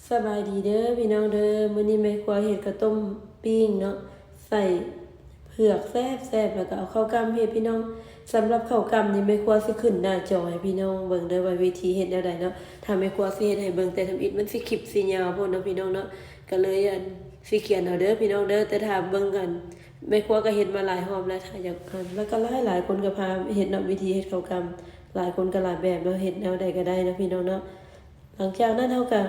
ສະບາຍດີເດີພີ່ນ້ອງເດີ ມື້ນີ້ແມ່ຄົວເຮັດເຂົ້າຕົ້ມປີ້ງເນາະ ໃສ່ເຜືອກແຊບໆ ແລ້ວກໍເອົາເຂົ້າກ່ຳເຮັດພີ່ນ້ອງ. ສຳລັບເຂົ້າກ່ຳນີ້ແມ່ຄົວຊິຂຶ້ນໜ້າຈໍໃຫ້ພີ່ນ້ອງເບິ່ງເດີວ່າວິທີເຮັດແນວໃດເນາະ. ຖ້າແມ່ຄົວຊິເຮັດໃຫ້ເບິ່ງແຕ່ທຳອິດ ມັນຊິຄລິບຊິຍາວໂພດເນາະພີ່ນ້ອງເນາະ ກໍເລີຍອັນ ຊິຂຽນເອົາເດີພີ່ນ້ອງເດີ. ແຕ່ຖ້າເບິ່ງກັນ ແມ່ຄົວກໍເຮັດມາຫຼາຍຮອບແລ້ວ ຖ້າຢາກອັນ ແລ້ວກໍຫຼາຍໆຄົນກໍພາເຮັດເນາະ ວິທີເຮັດເຂົ້າກ່ຳ ຫຼາຍຄົນກໍຫຼາຍແບບເນາະ ເຮັດແນວໃດກໍໄດ້ເນາະພີ່ນ້ອງເນາະ. ຫຼັງຈາກນັ້ນເຮົາກໍ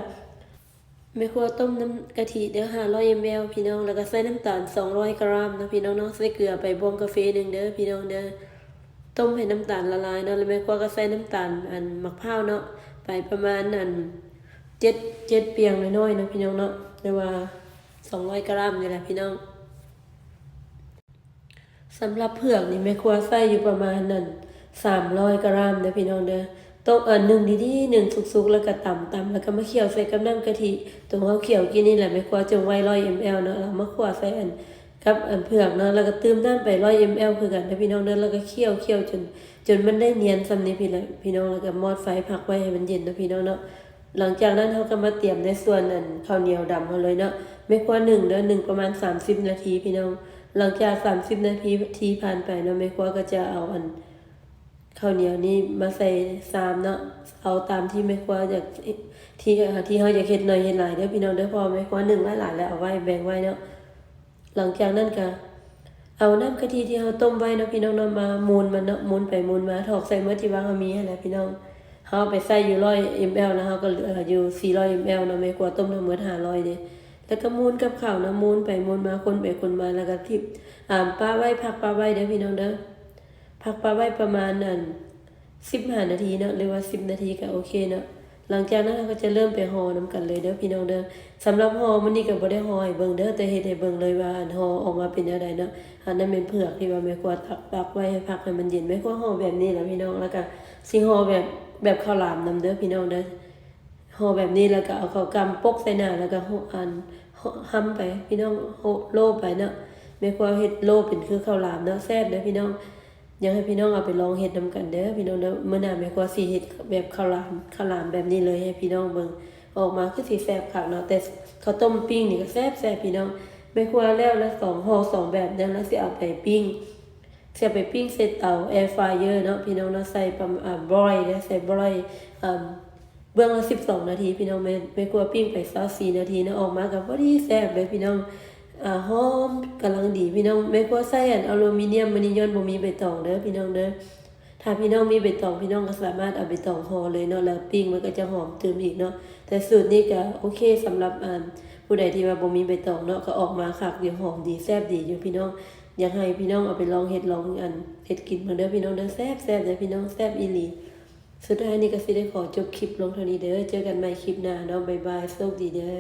ແມ່ຄົວຕົ້ມນ້ຳກະທິເດີ ຫ້າຮ້ອຍເອັມແອລ ພີ່ນ້ອງ ແລ້ວກໍໃສ່ນ້ຳຕານສອງຮ້ອຍກຣາມເນາະພີ່ນ້ອງເນາະ ໃສ່ເກືອໄປບ່ວງກາເຟໜຶ່ງເດີພີ່ນ້ອງເດີ. ຕົ້ມໃຫ້ນ້ຳຕານລະລາຍເນາະ ແລ້ວແມ່ຄົວກໍໃສ່ນ້ຳຕານອັນໝາກພ້າວເນາະ ໄປປະມານອັນເຈັດ ເຈັດປຽງນ້ອຍໆເນາະພີ່ນ້ອງເນາະ ຫຼືວ່າສອງຮ້ອຍກຣາມນີ້ແຫຼະພີ່ນ້ອງ. ສຳລັບເຜືອກນີ້ແມ່ຄົວໃສ່ຢູ່ປະມານນັ້ນ ສາມຮ້ອຍກຣາມເດີພີ່ນ້ອງເດີ. ຕ້ອງອັນໜຶ້ງດີໆ ໜຶ້ງສຸກໆ ແລ້ວກໍຕຳໆ ແລ້ວກໍມາຂ້ຽວໃສ່ກັບນ້ຳກະທິ ຕົວເຮົາຂ້ຽວກີ້ນີ້ແຫຼະ ແມ່ຄົວຈົ່ງໄວ້ຮ້ອຍເອັມແອລເນາະ ແລ້ວມາຂົ້ວໃສ່ອັນ ກັບອັນເຜືອກເນາະ ແລ້ວກໍຕື່ມນ້ຳໄປຮ້ອຍເອັມແອລຄືກັນເດີພີ່ນ້ອງເດີ. ແລ້ວກໍຂ້ຽວໆ ຈົນ ຈົນມັນໄດ້ນຽນສ່ຳນີ້ພີ້ແຫຼະພີ່ນ້ອງ ແລ້ວກໍມອດໄຟພັກໄວ້ໃຫ້ມັນເຢັນເນາະພີ່ນ້ອງເນາະ. ຫຼັງຈາກນັ້ນເຮົາກໍມາຕຽມໃນສ່ວນອັນເຂົ້າໜຽວດຳເຮົາເລີຍເນາະ ແມ່ຄົວໜຶ້ງເດີ ໜຶ້ງປະມານສາມສິບນາທີພີ່ນ້ອງ. ຫຼັງຈາກສາມສິບນາທີ ທີ່ຜ່ານໄປເນາະ ແມ່ຄົວກໍຈະເອົາອັນເຂົ້າໜຽວນີ້ມາໃສ່ຊາມເນາະ ເອົາຕາມທີ່ແມ່ຄົວຢາກ ທີ່ ທີ່ເຮົາຢາກເຮັດໜ້ອຍເຮັດຫຼາຍເດີພີ່ນ້ອງເດີ ເພາະວ່າແມ່ຄົວໜຶ້ງຫຼາຍໆແລ້ວເອົາໄວ້ແບ່ງໄວ້ເນາະ. ຫຼັງຈາກນັ້ນກໍເອົານ້ຳກະທິທີ່ເຮົາຕົ້ມໄວ້ເນາະພີ່ນ້ອງເນາະ ມາໝູນມັນເນາະ ໝູນໄປໝູນມາ ຖອກໃສ່ໝົດທີ່ວ່າເຮົາມີຫັ້ນແຫຼະພີ່ນ້ອງ. ເຮົາເອົາໄປໃສ່ຢູ່ຮ້ອຍເອັມແອລ ແລ້ວເຮົາກໍເຫຼືອຢູ່ສີ່ຮ້ອຍເອັມແອລເນາະ ແມ່ຄົວຕົ້ມທັງໝົດຫ້າຮ້ອຍເດ້. ແລ້ວກໍໝູນກັບເຂົ້າເນາະ ໝູນໄປໝູນມາ ຄົນໄປຄົນມາ ແລ້ວກໍທິບ ອາ ປະໄວ້ ພັກປະໄວ້ເດີພີ່ນ້ອງເດີ ພັກປະໄວ້ປະມານອັນ ສິບຫ້ານາທີເນາະ ຫຼືວ່າສິບນາທີກໍໂອເຄເນາະ. ຫຼັງຈາກນັ້ນເຮົາກໍຈະເລີ່ມໄປຫໍ່ນຳກັນເລີຍເດີພີ່ນ້ອງເດີ. ສຳລັບຫໍ່ມື້ນີ້ກໍບໍ່ໄດ້ຫໍ່ໃຫ້ເບິ່ງເດີ ແຕ່ເຮັດໃຫ້ເບິ່ງເລີຍວ່າອັນຫໍ່ອອກມາເປັນແນວໃດເນາະ. ອັນນັ້ນແມ່ນເຜືອກທີ່ວ່າແມ່ຄົວຕັກ ຕັກໄວ້ໃຫ້ພັກໃຫ້ມັນເຢັນ ແມ່ຄົວຫໍ່ແບບນີ້ແຫຼະພີ່ນ້ອງ ແລ້ວກໍຊິຫໍ່ແບບ ແບບເຂົ້າຫຼາມນຳເດີພີ່ນ້ອງເດີ. ຫໍ່ແບບນີ້ແລ້ວກໍເອົາເຂົ້າກ່ຳປົກໃສ່ໜ້າ ແລ້ວກໍ ອັນ ຫຳໄປພີ່ນ້ອງ ໂລບໄປເນາະ. ແມ່ຄົວເຮັດໂລເປັນຄືເຂົ້າຫຼາມເນາະ ແຊບເດີພີ່ນ້ອງ. ຢາກໃຫ້ພີ່ນ້ອງເອົາໄປລອງເຮັດນຳກັນເດີພີ່ນ້ອງເດີ. ມື້ໜ້າແມ່ຄົວຊິເຮັດແບບເຂົ້າຫຼາມ ເຂົ້າຫຼາມແບບນີ້ເລີຍໃຫ້ພີ່ນ້ອງເບິ່ງ ອອກມາຄືຊິແຊບຄັກເນາະ. ແຕ່ເຂົ້າຕົ້ມປີ້ງນີ້ກໍແຊບໆພີ່ນ້ອງ. ແມ່ຄົວແລ້ວລະສອງຫໍ່ສອງແບບເດີ ລະຊິເອົາໄປປີ້ງ ຊິເອົາໄປປີ້ງໃສ່ເຕົາ air fryer ເນາະພີ່ນ້ອງເນາະ ໃສ່ປະມານ ອາ ບຣອຍເດີ ໃສ່ບຣອຍ ອາ ເບື້ອງລະສິບສອງນາທີພີ່ນ້ອງ. ແມ່ ແມ່ຄົວປີ້ງໄປຊາວສີ່ນາທີເນາະ ອອກມາກໍພໍດີແຊບເລີຍພີ່ນ້ອງ ອາ ຫອມກຳລັງດີພີ່ນ້ອງ. ແມ່ຄົວໃຊ້ອັນອາລູມີນຽມ ມື້ນີ້ຍ້ອນບໍ່ມີໃບຕອງເດີພີ່ນ້ອງເດີ. ຖ້າພີ່ນ້ອງມີໃບຕອງ ພີ່ນ້ອງກໍສາມາດເອົາໃບຕອງຫໍ່ເລີຍເນາະ ແລ້ວປີ້ງມັນກໍຈະຫອມຕື່ມອີກເນາະ. ແຕ່ສູດນີ້ກໍໂອເຄ ສຳລັບອັນ ຜູ້ໃດທີ່ວ່າບໍ່ມີໃບຕອງເນາະ ກໍອອກມາຄັກຢູ່ ຫອມດີ ແຊບດີຢູ່ພີ່ນ້ອງ. ຢາກໃຫ້ພີ່ນ້ອງເອົາໄປລອງເຮັດ ລອງອັນ ເຮັດກິນເບິ່ງເດີພີ່ນ້ອງເດີ ແຊບໆເດີພີ່ນ້ອງ ແຊບອີ່ຫຼີ. ສຸດທ້າຍນີ້ກໍຊິໄດ້ຂໍຈົບຄລິບລົງເທົ່ານີ້ເດີ ເຈີກັນໃໝ່ຄລິບໜ້າເນາະ ບາຍບາຍ ໂຊກດີເດີ.